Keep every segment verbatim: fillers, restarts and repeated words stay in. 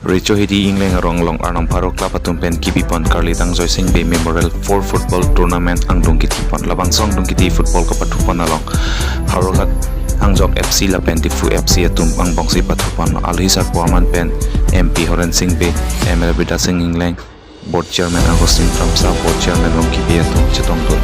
Recho Hidi Ingleng arong along Arnam Pharo Club atum pen kibipon Karlitang Joysing Bey Memorial four Football Tournament angdung kithipon. Labangso angdung kithi football kapathupon along Howraghat Angjok F C lapen Diphu F C atum angbongsi pathupon. Alohi sarpo aman pen M P Horen Sing Bey, M L A Bidya Sing Ingleng, Board Chairman Augustine Kramsa, Board Chairman Rongki Bey atum chetongdun.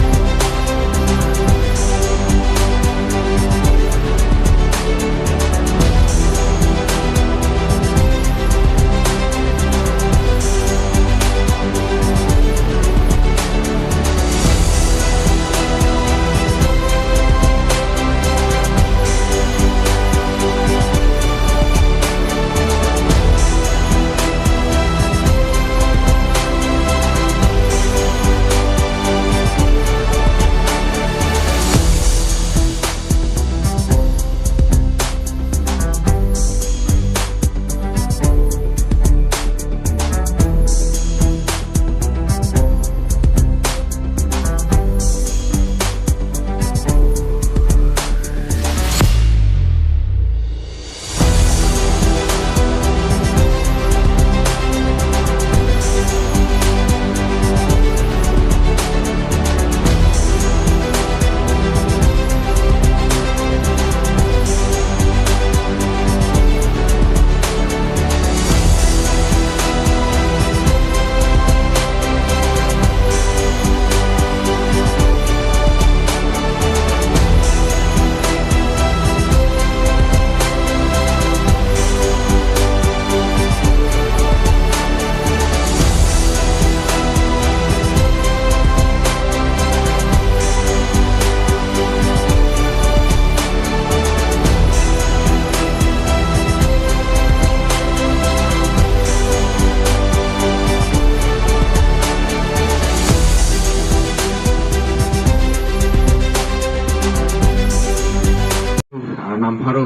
আৰ্নাম ফাৰু,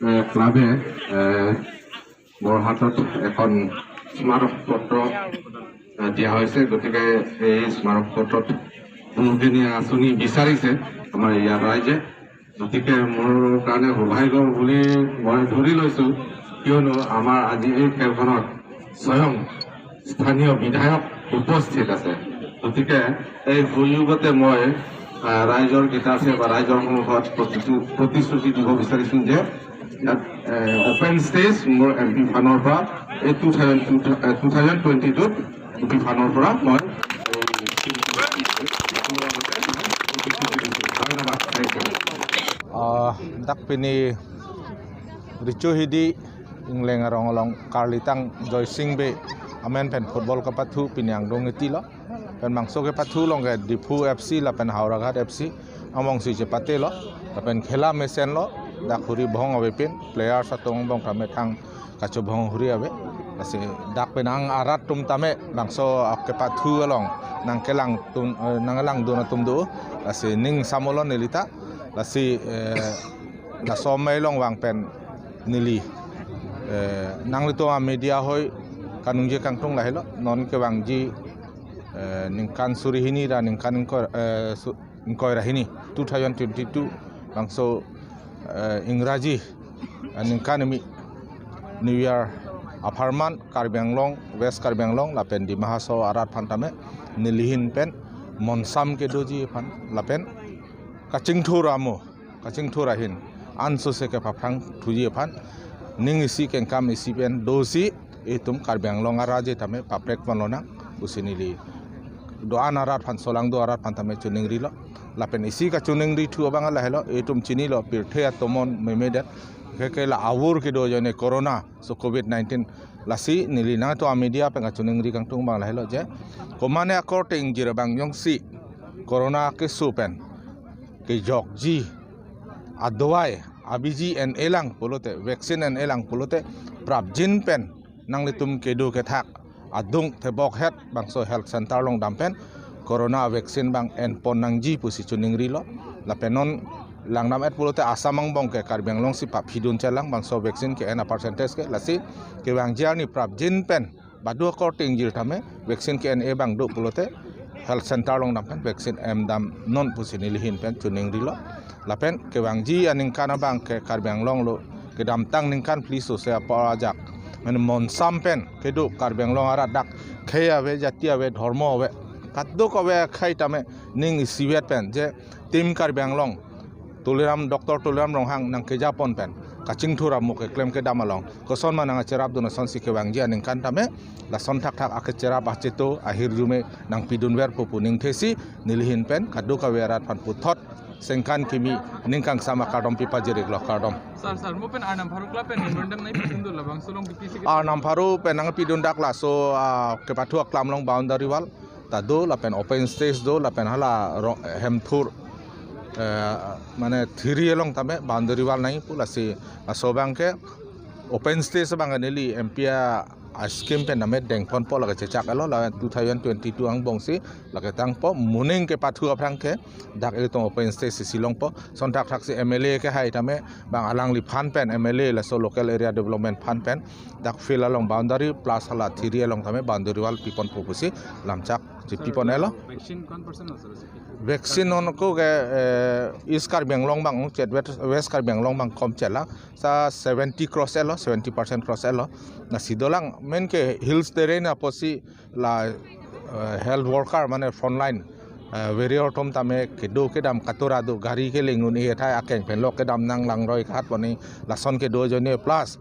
এ, ক্লাবে, এ, মোৰ হাতত এখন স্মাৰক পত্ৰ, এ, দিয়া হৈছে। গতিকে এই স্মাৰক পত্ৰত বহুখিনি আঁচনি বিচাৰিছে আমাৰ ইয়াৰ ৰাইজে। গতিকে মোৰ কাৰণে সৌভাগ্য বুলি মই ধৰি লৈছো, কিয়নো আমাৰ আজি এই খেলখনত স্বয়ং স্থানীয় বিধায়ক উপস্থিত আছে। গতিকে এই সুযোগতে মই, আহ, ৰাইজৰ গীতাৰ্থে বা ৰাইজৰ সন্মুখত প্ৰতিশ্ৰু-, প্ৰতিশ্ৰুতি দিব বিচাৰিছো যে ইয়াত, এ, অপেন ষ্টেজ মোৰ এম পি ফাণ্ডৰ পৰা এই two thousand, two thousand twenty টুত এম পি ফাণ্ডৰ পৰা মই এই ধন্যবাদ। Thank you. Ah, dak pini Recho Hidi Ingleng arong along Karlitang Joysing Bey amen pen football kapathu pini angdung iti lo. Pen bangso kepathu along ke Diphu F C lapen Howraghat F C angbongsi chepate lo. Lapen khela mesen lo, dak huri bohong avepin, players atum angbong tame thang kachobong huri ave. Lasi dak penang arat atum tame bangso kepathu along nangkelang atum, eh, nanglangdun atum do. Lasi ning samolon nelita. Lasi, eh, laso amei along vang pen neli, eh, nanglitum amedia hoi kaningje kangtung lahelo, non kevangji, eh, ningkan suri hini ra ningkan ingkoi, eh, su-, ingkoi ra hini, two thousand twenty-two bangso, eh, Ingraji, eh, ningkan kimi New Year apharman Karbi Anglong, West Karbi Anglong lapen Dima Hasao arat aphan tame neli ahin pen monsam kedoji aphan lapen kachingthur amo, kachingthur ahin ansose kepaphrang thuji aphan, ning isi kengkam isi pen dosi itum Karbi Anglong araje tame paprek van lonang pusi neli do-an arat aphan, solangdo arat aphan tame choningri lo. Lapen isi kachoningri thu abang lahelo, itum chinilo pirthe atomon memedet, ke ke la avur kedo ajoine corona, so covid nineteen. Lasi neli nangtum amedia pen kachoningri kangtung abang lahelo je, komane akorte ingjir abang jongsi corona keso pen kejokji adawai abiji en-elang pulote, vaccine en-elang pulote, prapjin pen nanglitum kedo kethak adung thebok het bangso health center along dam pen corona vaccine abang enpon nangji pusi choningri lo. Lapen non langdam et pulote Assam angbong ke Karbi Anglong si paphidun chelang bangso vaccine ke-en apercentage ke, lasi kevangji arni prapjin pen badu akorte ingjir tame vaccine ke-en-e abang do pulote health center along dam pen vaccine endam non pusi neli ahin pen choningri lo. Lapen kevangji aningkan abang ke Karbi Anglong lo kedamtang ningkan phli sose apor ajak mane monsam pen kedo Karbi Anglong arat dak khei ave, jati ave, dhormo ave, kadokave akhei tame ning isivet pen je Team Karbi Anglong, Tuliram, Doctor Tuliram Ronghang nangkejapon pen kachingthur amuk keklem kedam along koson ma nangcherapdun asonsi kevangji aningkan tame lason thakthak akecherap acheto ahirjume nangpidunver pu pu ningthesi nelihin pen kadokave arat aphan puthot sengkan kimi ning kangsam akardom pipajir-iklo, kardom. Sir, sir, mo pen Arnam Pharuk la pen memorandum nangpidun do, labangso along biki si. Arnam Pharuk pen nangpidun dak laso, ah, kepathu aklam along boundary wall ta do, lapen open stage do, lapen hala ro-, Hemthur, eh, mane Thiri along tame boundary wall nangji pu, lasi laso abangke open stage abangke neli M P a, a scheme pen tame dengponpo, lake chechak-etlo, la two thousand twenty-two angbongsi lake tangpo, moning kepathu aphrang ke dak ilitum open stage isi longpo. Lason thakthak si M L A kehai tame bang alangliphan pen, M L A laso local area development fund pen dak field along boundary plus hala Thiri along tame boundary wall piponpo pusi lamchak si pipon-etlo. Vaccine कौन percent ho, sir? Vaccine non ko ke, eh, East Karbi Anglong abang chet, West, West Karbi Anglong abang kom chetlang. Sa seventy cross-etlo, seventy percent cross-etlo. Lasi dolang, main ke hills terrain apotsi la, eh, health worker mane frontline, eh, warrior atum tame kedo kedam katura do, gari keleng un-e athai akeng pen lok kedam nang langroi kahat poni lason kedo ajoine, plus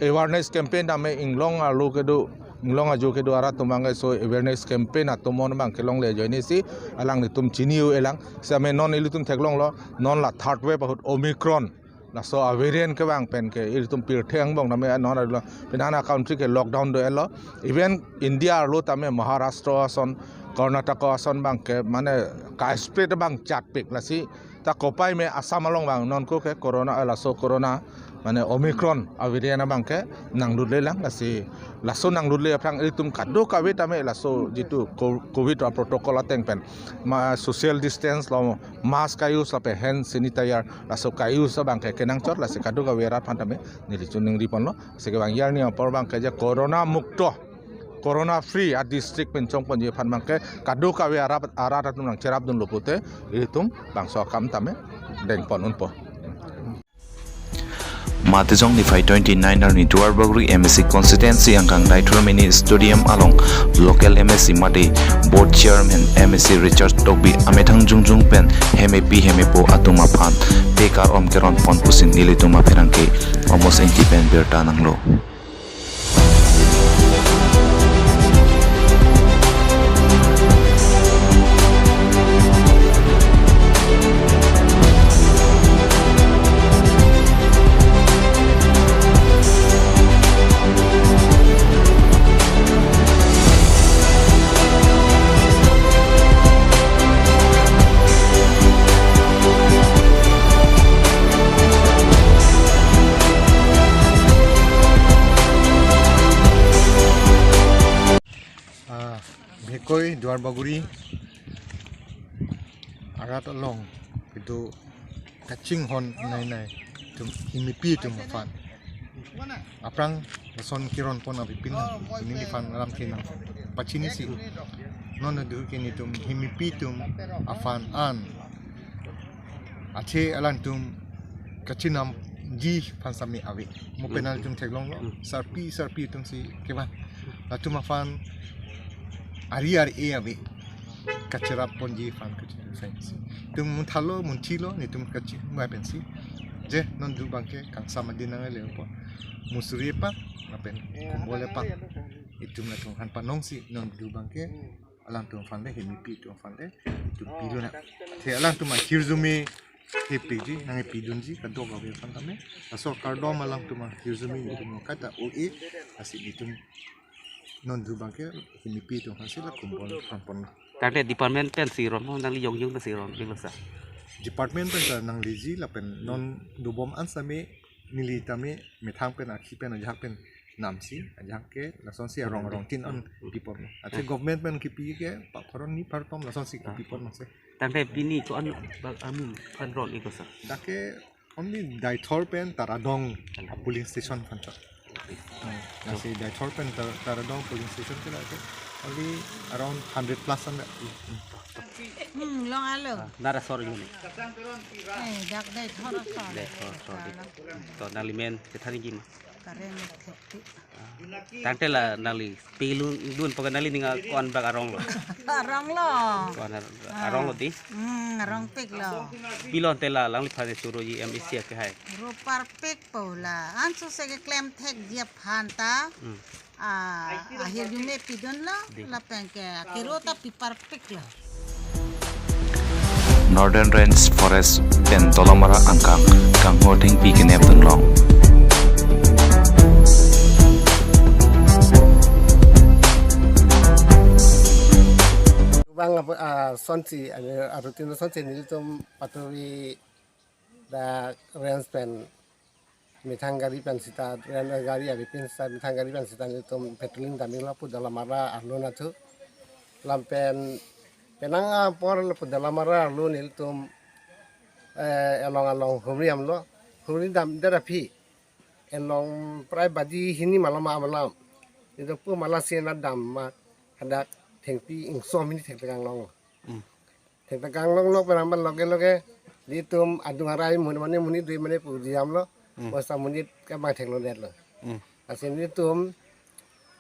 awareness campaign tame inglong arlo kedo, inglong ajo kedo arat atum abangke laso awareness campaign atum on abang kelongle ajoine si alanglitum chini-u-elang. Same non ilitum theklonglo, non la third wave ahut Omicron laso a variant kevang pen ke ilitum pirthe angbong tame non arlo, pen ana country ke lockdown do-etlo. Even India arlo tame Maharashtra ason, Karnataka ason abangke mane ka-spread abang chatpik, lasi ta kopai me Assam along abang non ko ke corona, eh, laso corona mane Omicron a variant abangke nanglutle lang, lasi laso nanglutle aphrang ilitum kadokave tame laso jitu co-, covid a protocol ateng pen ma social distance lo, mask ka-use lapen hand sanitizer laso ka-use abangke kenangchot, lasi kadokave arat aphan tame neli choningriponlo. Lasi kevang arni apor abangke je corona mukto, corona free a district pen chongponji aphan abangke kadokave arat, arat atum nangcherapdunlo pute ilitum bangso akam tame dengpon unpo. Matijong niphai twenty-nine arni Duarbagori M A C constituency angkang Daithor Mini Stadium along local M A C mate board chairman M A C Richard Tokbi amethang jongjong pen hemepi hemepo atum aphan tekar om keronpon pusi nelitum apherangke Amos Ingti pen birta nanglo. Ah, Bhekoi Duarbagori arat along kedo kachinghon nei nei atum, hemepi atum aphan aphrang lason keronpon abipin neliphan alam thinang pachinisi. Non adu ke netum hemepi atum aphan an athe alangtum kachinamji aphan sami ave. Mo pen alangtum theklonglo, sarpi sarpi atum si kevan. Latum aphan ari ari ave kacherapponji aphan kachinam pensi. Itum munthalo, munthilo, netum kachinam pensi. Je non adu abangke kangsam adin nangle po. Musuri pa, lapen kumbole pa. Itum latum aphan panongsi non adu abangke alangtum aphan le, hemepi atum aphan le itum pilun nang. Athe alangtum ahirjume kepiji, nangpidunji kadokave aphan tame. Laso kardom alangtum ahirjume itum kata o e, lasi itum non adu abangke hemepi atum aphan si la kumbol pon pon. Tangte department pensi ronmo, nangli yong yong pensi ron, bebasa. Department pen ta nangleji lapen non dobom an same neli tame methang pen, akhi pen, ajahak pen namsi, ajahak ke lasonsi arong arong tin an pipon. Athe government pen kipi ke pa pharon ni phartom lasonsi pipon nangse. Tangte pini ko-an bak amu aphan ron-iklo sir? Dak ke only Daithor pen Taradong a polling station aphan ta. Hmm, lasi Daithor pen Tar-, Taradong polling station ke lake only around hundred plus an. Hmm, long alo. Ah, nara sor ini. Eh, dak Daithor asor. Daithor, sorry. To nangli men chethan-ikji ma? Karen Thokti. Tangte la nangli pilun dun pakan nangli ning a-, ko-an bak arong lo. Arong lo. Ko-an ar-, Ah. arong lo ti. Hmm, arongpik lo. Pilon te la nangli phane suroji M A C ke hai. Ro parpik po la. Anso se keklem thekji aphan ta. Hmm. Ah, ahirjume pidun lo. Di. Lapen ke kero ta pi parpik lo. Northern Range Forest pen Dolamara angkang kangho thengpi kenep dunlong. Bang apa, ah, sonsi, ah, arutin sonsi nelitum patuwi dak range pen methang gari pen sita, range gari avepin sita methang gari pen sita nelitum patrolling damlo pu Dolamara arlo nathu. Lapen penang apor lo pu Dolamara arlo nelitum, eh, along along humri damlo. Humri dam det aphi along prai baji hini malam malam. Nelitum pu mala si na dam ma hadak thengpi ingsom hini thengpi kanglong. Hmm. Thengpi kanglong lok penang ban loge loge nelitum adung arai mun mane monit dui mane pu jam lo. Hmm. Bosta monit ke bang thenglo det lo. Hmm. Lasi nelitum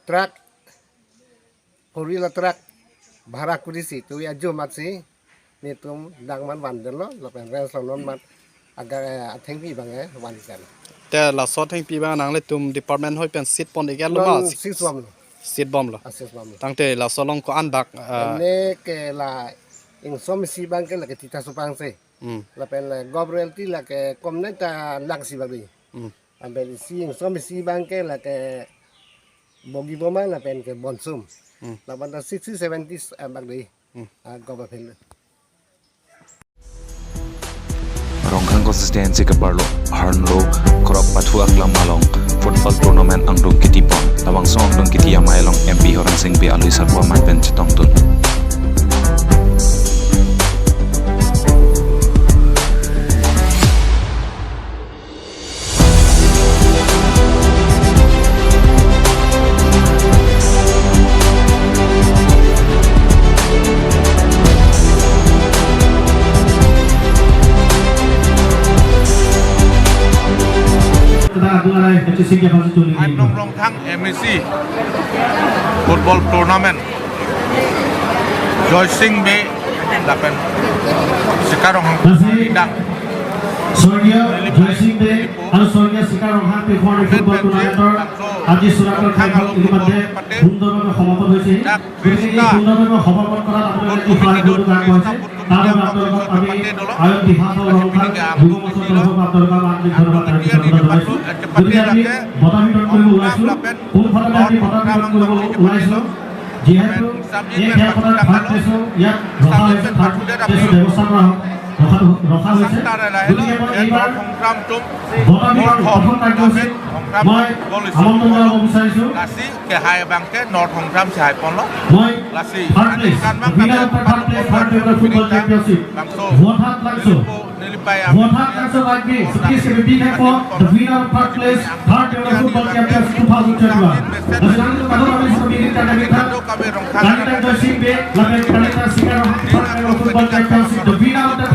truck, four wheeler truck bhara kurisi tu ya jo matsi nelitum dang man van det lo, lapen range lo non mat agar, eh, athengpi bang, eh, van det lo. Te laso thengpi bang nanglitum department hoi pen seat pon ik lo ma? Non seat bom lo. Seat bom lo. Ah, seat bom lo. Tangte laso along ko-an bak, ah, ne ke la ingsom isi bang ke la ke tita supang se. Hmm. Lapen la gop royalty la ke kom nai ta lakh isi bak di. Hmm. Lapen isi ingsom isi bang ke la ke bogi boma lapen ke bonsum. Hmm. Lapen ta sixty seventy, eh, bak di. Hmm. Ah, gop aphi lo. Rongkhang constituency keparlo Harnlo Krok Pathu Aklam along football tournament angdung kitipon. Labangso angdung kiti amei along M P Horen Sing Bey alui sarpo aman pen chetongdun. Tata adung arai H C C ke pasi chuli. Anong Rongkhang M A C football tournament Joysing Bey lapen Sikar Ronghang Lasi, dang. স্বৰ্গীয় জয়সিং দে আৰু স্বৰ্গীয় চিকা ৰংহাং তীৰ্থৰ এই ফুটবল টুৰ্ণামেণ্টৰ আজি চূড়ান্ত খেলখন ইতিমধ্যে সুন্দৰভাৱে সমাপন হৈছে। গতিকে এই সুন্দৰভাৱে সমাপন কৰাত আপোনালোকে যি সহায় সহযোগ আগবঢ়াইছে, তাৰ বাবে আপোনালোকক আমি আয়ুষ দিহাচল ৰংহাং যুৱ মঞ্চৰ তৰফৰ পৰা আপোনালোকক আন্তৰিক ধন্যবাদ আৰু কৃতজ্ঞতা জনাইছো। গতিকে আমি বঁটা বিতৰণ কৰিব ওলাইছো। কোনফালে আমি বঁটা বিতৰণ কৰিব ওলাইছো? যিহেতু এই খেলখনৰ থাৰ্ড প্লেচো ইয়াত ৰখা হৈছে, থাৰ্ড প্লেচৰ ব্যৱস্থা কৰা হ'ল, ৰখা, ৰখা হৈছে। গতিকে মই এইবাৰ বঁটা বিতৰণ প্ৰথম কাৰ্যসূচীত মই আমন্ত্ৰণ জনাব বিচাৰিছো। Lasi kehai abang ke North Rongkhang si hai ponlo. Lasi third place, winner of the third place, third level football championship, Vothatlangso. Vothatlangso rugby, so please give a big hand for the winner of third place, third level football championship two thousand twenty-one. Lasi nangtum kadokave sitame big hand kami Rongkhang Kalita Joysing Bey lapen Kalita Sikar Ronghang, third level football championship, the winner of the